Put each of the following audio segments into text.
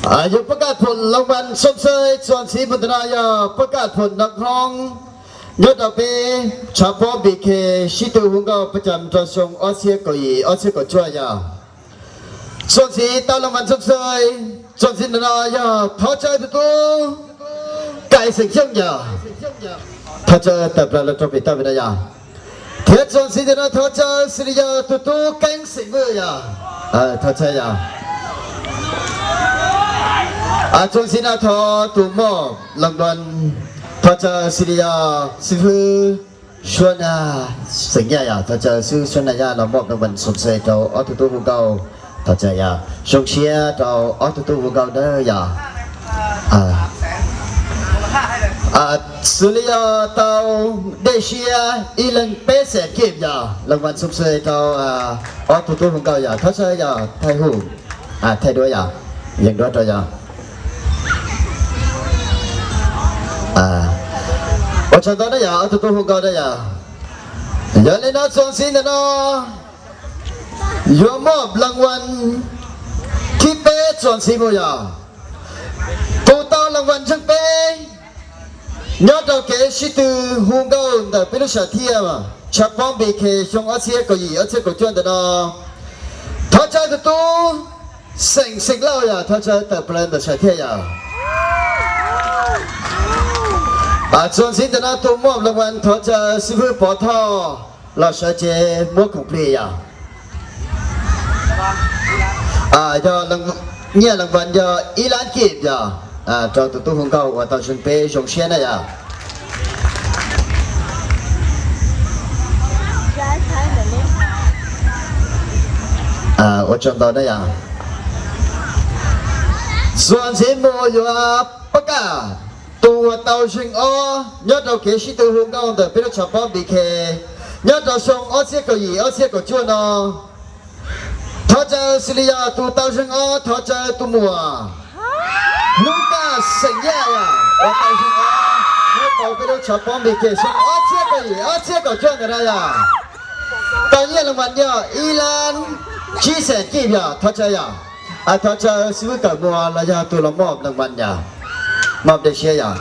Yog pab kaj phoom loo vas xoo xwb txuas ntxiv mus ntawm no yog pab kaj phoom Noo Hoob nyob rau peb tshav pob B K sib tw hu nkauj pab cam rau xyoo ob txhiab kaum yim ob txhiab kaum cuaj yog. Txuas ntxiv tau loo vas xoo xwb txuas ntxiv ntawm no yog thov caw tus tub Kaim xeem Xyooj yog. Thov caw tawm plaws los rau pem toj pem no yog. Thiab txuas ntxiv ntawm no thov caw xws li yog tus tub Keeb xeem Vwj yog. Thov caw yog. Txuas ntxiv no thov tus moj loo vas thov caw xws li yog xib fwb Suab Naj xeem Yaj yog. Thov caw xib fwb Suab Naj Yaj los moj loo vas xoo xwb rau ob tug tub hu nkauj. Thov caw yog. Zoo siab rau ob tug tub hu nkauj nawb yog. Xws li yog tau dej siab ib leeg peb xees kib yog loo vas xoo xwb rau ob tug tub hu nkauj yog. Thov caw yog thaij hu, thaij duab yog, yees duab rau yog. Ua tsaug ntau na yog ob tug tub hu nkauj na yog. Yog li no txuas ntxiv ntawm no yuav moj loo vas thib peb txuas ntxiv mus yog. Tus tau loo vas ntseeg peb nyob rau kev sib tw hu nkauj ntawm peb lub sam thiaj tshav pob B K xyoo ob txhiab kaum yim ob txhiab kaum cuaj ntawm no. Thov caw tus tub Xeem Xeem Lauj yog. Thov caw tawm plaws ntawm sam thiaj yog. Txuas ntxiv ntawm no tus moj loo vas thov caw xib fwb Pov Thoj los sawv tsev muab khoom plig yog. Yog nyiaj loo vas yog ib lab kib yog rau tus tub hu nkauj uas tau zeeg peb zoo siab na yog. Ua tsaug ntau na yog. Txuas ntxiv mus yuav pab kaj tus uas tau zeeg ob nyob rau kev sib tw hu nkauj ntawm peb lub tshav pob B K nyob rau xyoo ob txhiab kaum yim ob txhiab kaum cuaj no. Thov caw xws li yog tus tau zeeg ob thov caw tus muam Hnub Kaj Xeem Yaj yog uas tau zeeg ob nyob rau peb lub tshav pob B K xyoo ob txhiab kaum yim ob txhiab kaum cuaj ntawm no yog. Tau nyiaj loo vas yog ib lab tsib xees kib yog. Thov caw yog. Thov caw xib fwb Kawm Muas los yog tus los moj loo vas yog. Moj dej siab yog.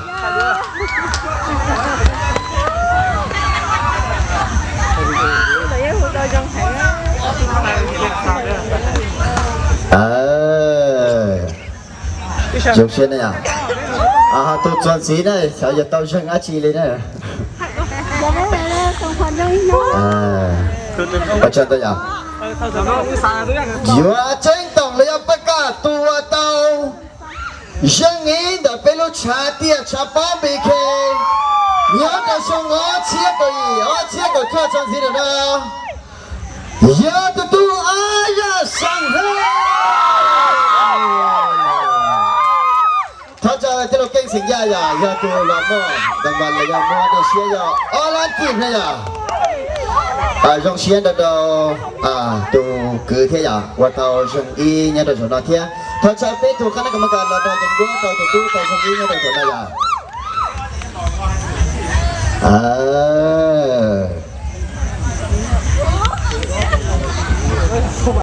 Zoo siab na yog. Tus txuas ntxiv na xyov yuav tau zeeg dab tsi li na. Ua tsaug ntau yog. Yuav tseeb toom los yog pab kaj tus uas tau zeeg ib ntawm peb lub tshav tiaj tshav pob B K nyob rau xyoo ob txhiab kaum yim ob txhiab kaum cuaj txuas ntxiv ntawm no yog tus tub Ab Yaj Xeem Hwb. Thov caw tij laug Keeb Xeem Yaj yog, yog tus los moj loo vas los yog muab dej siab yog ob lab kib na yog. Zoo siab ntau rau tus kwv thiab yog uas tau zeeg ib nyob rau zaum no thiab. Thov caw peb tus qhab nab ka ma kas los rau yees duab rau tus tub tau zeeg ib nyob rau zaum no yog.